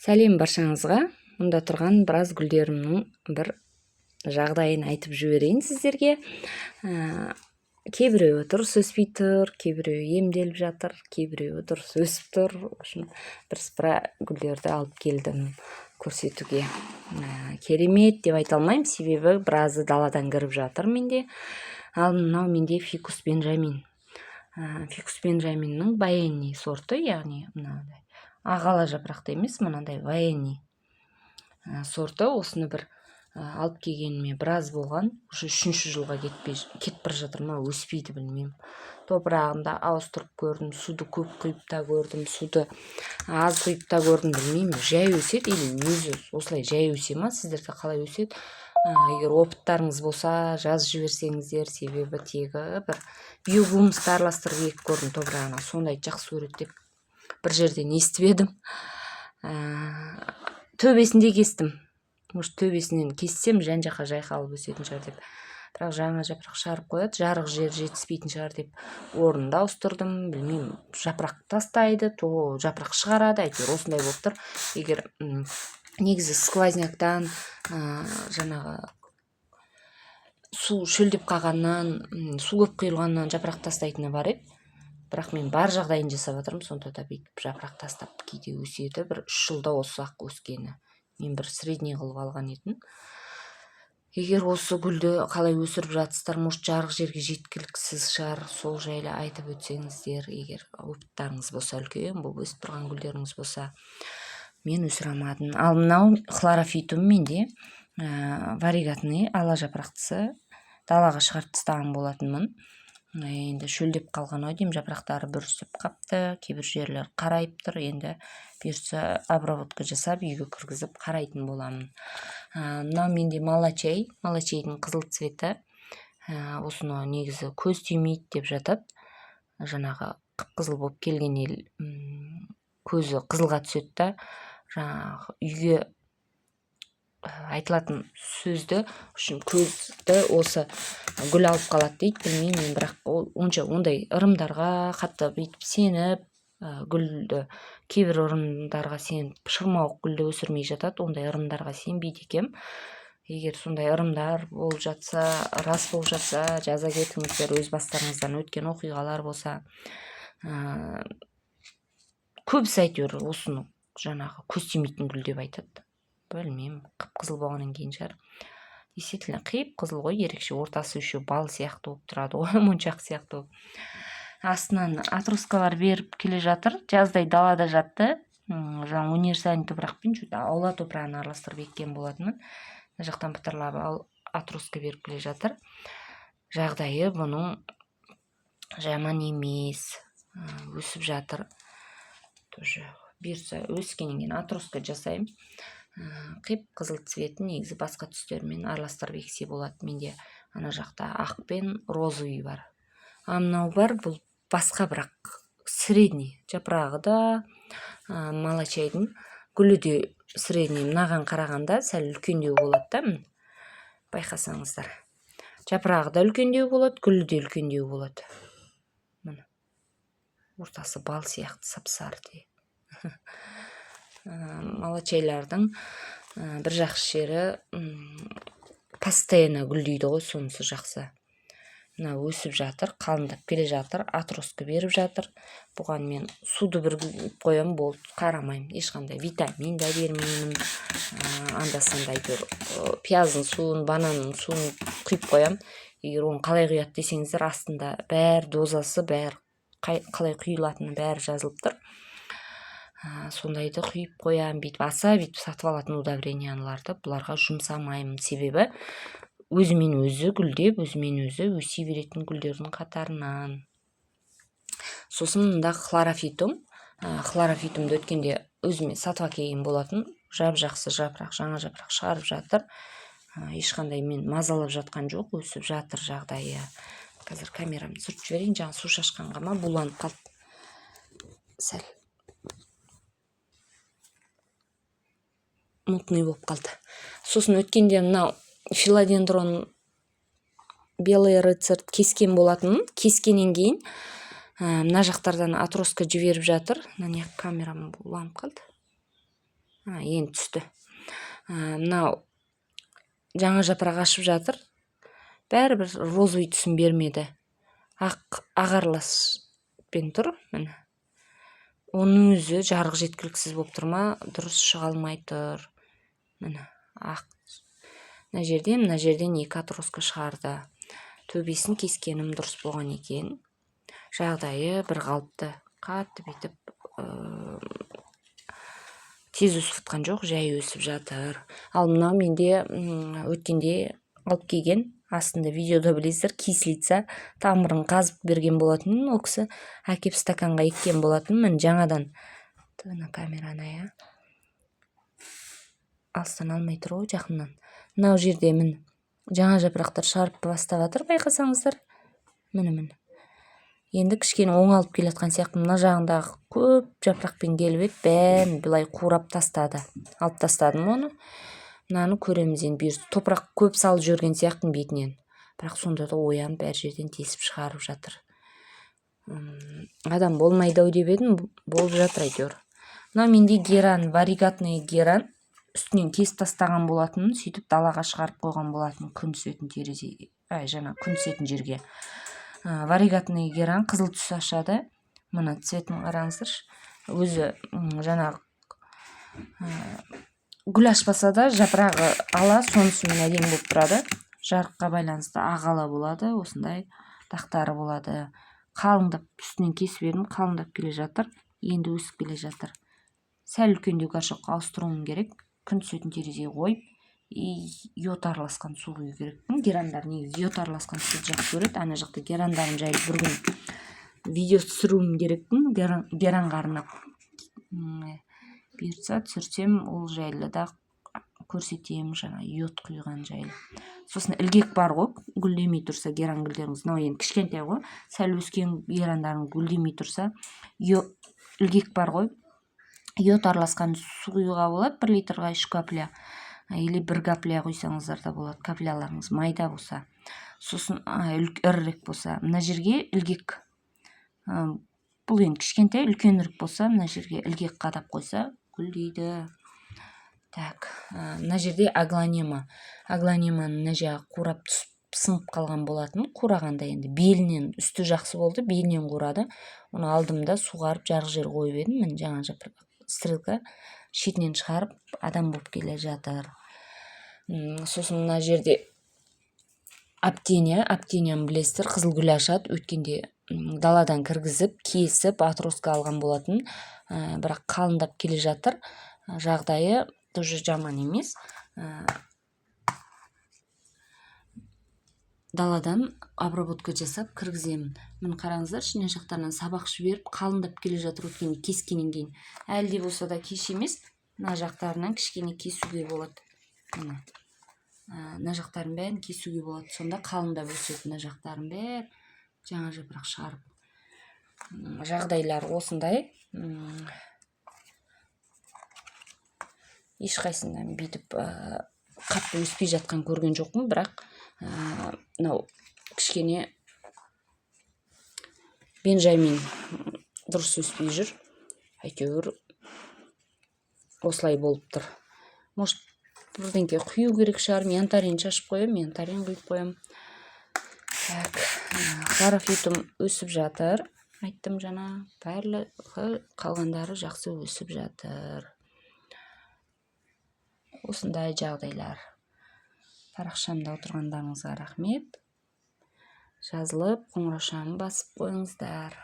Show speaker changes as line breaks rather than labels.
Сәлем баршаңызға! Мұнда тұрған біраз гүлдерімнің бір жағдайын айтып жіберейін сіздерге. Кейбіреуі дұрыс өспей тұр, кейбіреуі емделіп жатыр, кейбіреуі дұрыс өсіп тұр. В общем, бірсыпыра гүлдерді алып келдім көрсетуге. Керемет деп айта алмаймын, себебі біразы даладан кіріп жатыр менде. Ал мынау менде фикус бенжамин. Фикус бенжаминнің военный сорты, яғни мынандай ақ ала жапырақты емес, мынандай военный сорты. Осыны бір алып келгеніме біраз болған, уже үшінші жылға кетпей кетіп бара жатыр ма, өспейді, білмеймін. Топырағын да ауыстырып көрдім, суды көп құйып та көрдім, суды аз құйып та көрдім, білмеймін, жай өседі или өзі осылай жай өсе ма, сіздерде қалай өседі? Егер опыттарыңыз болса, жазып жіберсеңіздер. Себебі тегі бір биогумусты араластырып егіп көрдім топырағына, сондай жақсы көреді деп бір жерден естіп едім. Төбесінде кестім, может, төбесінен кессем, жан жаққа жайқалып өсетін шығар деп. Бірақ жаңа жапырақ шығарып қояды, жарық жер жетіспейтін шығар деп орнын да ауыстырдым. Білмеймін, жапырақ тастайды, то жапырақ шығарады, әйтеуір осындай болып тұр. Егер негізі сквозняктан, жаңағы су шөлдеп қалғаннан, су көп құйылғаннан жапырақ тастайтыны бар еді. Бірақ мен бар жағдайын жасап жатырмын, сонда да бүйтіп жапырақ тастап кейде өседі. Бір 3 жылда осы ақ өскені, мен бір средний қылып алған едім. Егер осы гүлді қалай өсіріп жатсыздар, может, жарық жерге жеткіліксіз шығар, сол жайлы айтып өтсеңіздер. Егер опыттарыңыз болса, үлкен болып өсіп тұрған гүлдеріңіз болса. Мен өсіре алмадым. Ал мынау хлорофитум менде варигатный, ала жапырақтысы, далаға шығарып тастаған болатынмын. Енді шөлдеп қалған ау деймін, жапырақтары бүрісіп қапты, кейбір жерлері қарайып тұр. Енді бұйыртса, обработка жасап, үйге кіргізіп қарайтын боламын. Мынау менде молочай, молочайдың қызыл цветі. Осыны негізі көз тимейді деп жатады, жаңағы қып қызыл болып келген ел көзі қызылға түседі да, жаңағы үйге айтылатын сөзді үшін көзді осы гүл алып қалады дейді. Білмеймін мен, бірақ ол онша ондай ырымдарға қатты бүйтіп сеніп, гүлді, кейбір ырымдарға сеніп, шырмауық гүлді өсірмей жатады, ондай ырымдарға сенбейді екенмін. Егер сондай ырымдар болып жатса, рас болып жатса, жаза кетіңіздер өз бастарыңыздан өткен оқиғалар болса. Көбісі әйтеуір осыны жаңағы көз тимейтін гүл деп айтады. Білмеймін, қып қызыл болғаннан кейін шығар. Действительно қып қызыл ғой, ерекше, ортасы еще бал сияқты болып тұрады ғой, моншақ сияқты болып. Астынан отросткалар беріп келе жатыр. Жаздай далада жатты. Жаңа универсальный топырақпен что то аула топырағын араластырып еккен болатынмын. Мына жақтан бытырлап ал отростка беріп келе жатыр. Жағдайы бұның жаман емес, өсіп жатыр тоже. Бұйыртса, өскеннен кейін отростка жасаймын. Қып қызыл цветін негізі басқа түстермен араластырып ексе болады. Менде ана жақта ақ пен розовый бар. А мынау бар, бұл басқа, бірақ средний жапырағы да, молочайдың гүлі де средний, мынаған қарағанда сәл үлкендеу болады да. Байқасаңыздар, жапырағы да үлкендеу болады, гүлі де үлкендеу болады. Міне, ортасы бал сияқты сап сары. Молочайлардың бір жақсы жері, постоянно гүлдейді ғой, сонысы жақсы. Мына өсіп жатыр, қалыңдап келе жатыр, отростка беріп жатыр. Бұған мен суды бір құйып қоямын, болды, қарамаймын, ешқандай витамин да бермеймін. Анда санда әйтеуір пияздың суын, бананның суын құйып қоямын. Егер оны қалай құяды десеңіздер, астында бәрі дозасы, бәрі қалай құйылатыны, бәрі жазылып тұр. Сондайды құйып қоямын. Бүйтіп аса бүйтіп сатып алатын удобренияларды бұларға жұмсамаймын, себебі өзімен өзі гүлдеп, өзімен өзі өсе беретін гүлдердің қатарынан. Сосын мында хлорофитум. Хлорофитумды өткенде өзіме сатып әкелген болатын. Жап жақсы жапырақ, жаңа жапырақ шығарып жатыр. Ешқандай мен мазалап жатқан жоқ, өсіп жатыр жағдайы. Қазір камерамды сүртіп жіберейін, жаңа су шашқанға ма, буланып қалды, сәл мутный болып қалды. Сосын өткенде мынау филодендрон белый рыцарь кескен болатынмын. Кескеннен кейін мына жақтардан отростка жіберіп жатыр. Мына не, камерам буланып қалды. Енді түсті. Мынау жаңа жапырақ ашып жатыр, бәрібір розовый түсін бермеді, ақ араласпен тұр. Міне, оның өзі жарық жеткіліксіз болып тұр ма, дұрыс шыға алмай тұр. Міне, ақ мына жерден екі отростка шығарды. Төбесін кескенім дұрыс болған екен. Жағдайы бір қалыпты, қатты бүйтіп тез өсіп жатқан жоқ, жай өсіп жатыр. Ал мынау менде өткенде алып келген, астында видеода білесіздер, кислица, тамырын қазып берген болатын ол кісі, әкеп стаканға еккен болатын. Міне, жаңадан мына камераны, иә, алыстан алмай тұр ғой, жақыннан. Мынау жерде, міне, жаңа жапырақтар шығарып бастап жатыр, байқасаңыздар. Міне, міне, енді кішкене оңалып келе жатқан сияқты. Мына жағындағы көп жапырақпен келіп еді, бәрін былай қурап тастады, алып тастадым оны. Мынаны көреміз енді бұйырса. Топырақ көп салып жіберген сияқтымын бетінен, бірақ сонда да оянып, әр жерден тесіп шығарып жатыр. Адам болмайды ау деп едім, болып жатыр әйтеуір. Мынау менде герань, варигатный герань. Үстінен кесіп тастаған болатын, сөйтіп далаға шығарып қойған болатын, күн түсетін терезе, ай, жаңа күн түсетін жерге. Варигатный герань қызыл түс ашады. Мына цветін қараңыздаршы. Өзі жаңағы гүл ашпаса да, жапырағы ала, сонысымен әдемі болып тұрады. Жарыққа байланысты ақ ала болады, осындай дақтары болады. Қалыңдап үстінен кесіп едім, қалыңдап келе жатыр, енді өсіп келе жатыр. Сәл үлкендеу горшокқа ауыстыруым керек. Күн түсетін терезеге қойып, и йод араласқан су құю керек. Герандар негізі йод араласқан суды жақсы көреді. Ана жақта герандарым жайлы бір күн видео түсіруім керекпін, геранға арнап. Бұйыртса, түсірсем, ол жайлы да көрсетемін, жаңа йод құйған жайлы. Сосын ілгек бар ғой, гүлдемей тұрса геран гүлдеріңіз, мынау енді кішкентай ғой, сәл өскен герандарың гүлдемей тұрса, ілгек бар ғой, йод араласқан су құюға болады. 1 литрға 3 капля или 1 капля құйсаңыздар да болады, капляларыңыз майда болса. Сосын ірірек болса, мына жерге ілгек, бұл енді кішкентай, үлкенірек болса, мына жерге ілгек қадап қойса, гүлдейді. Так, мына жерде аглонема. Аглонеманың мына жағы қурап түсіп, сынып қалған болатын. Қурағанда енді белінен, үсті жақсы болды, белінен қурады. Оны алдым да, суғарып, жарық жерге қойып едім. Міне, жаңа жапырақ, стрелка шетінен шығарып, адам болып келе жатыр. Сосын мына жерде аптения. Аптенияны білесіздер, қызыл гүл ашады. Өткенде даладан кіргізіп, кесіп, отростка алған болатын, бірақ қалыңдап келе жатыр. Жағдайы тоже жаман емес. Даладан обработка жасап кіргіземін. Міне, қараңыздаршы, мына жақтарынан сабақ жіберіп, қалыңдап келе жатыр. Өткенде кескеннен кейін әлі де болса да кеш емес, мына жақтарынан кішкене кесуге болады. Міне, мына жақтарын бәрін кесуге болады, сонда қалыңдап өседі. Мына жақтарын бәрі жаңа жапырақ шығарып. Жағдайлар осындай. Ешқайсысынан бүйтіп қатты өспей жатқан көрген жоқпын, бірақ мынау кішкене бенжамин дұрыс өспей жүр, әйтеуір осылай болып тұр. Может, бірдеңке құю керек шығар. Янтарин шашып қоямын, янтарин құйып қоямын. Так, хлорофитум өсіп жатыр, айттым жаңа, барлығы, қалғандары жақсы өсіп жатыр. Осындай жағдайлар. Парақшамда отырғандарыңызға рахмет. Жазылып, қоңыраушаны басып қойыңыздар.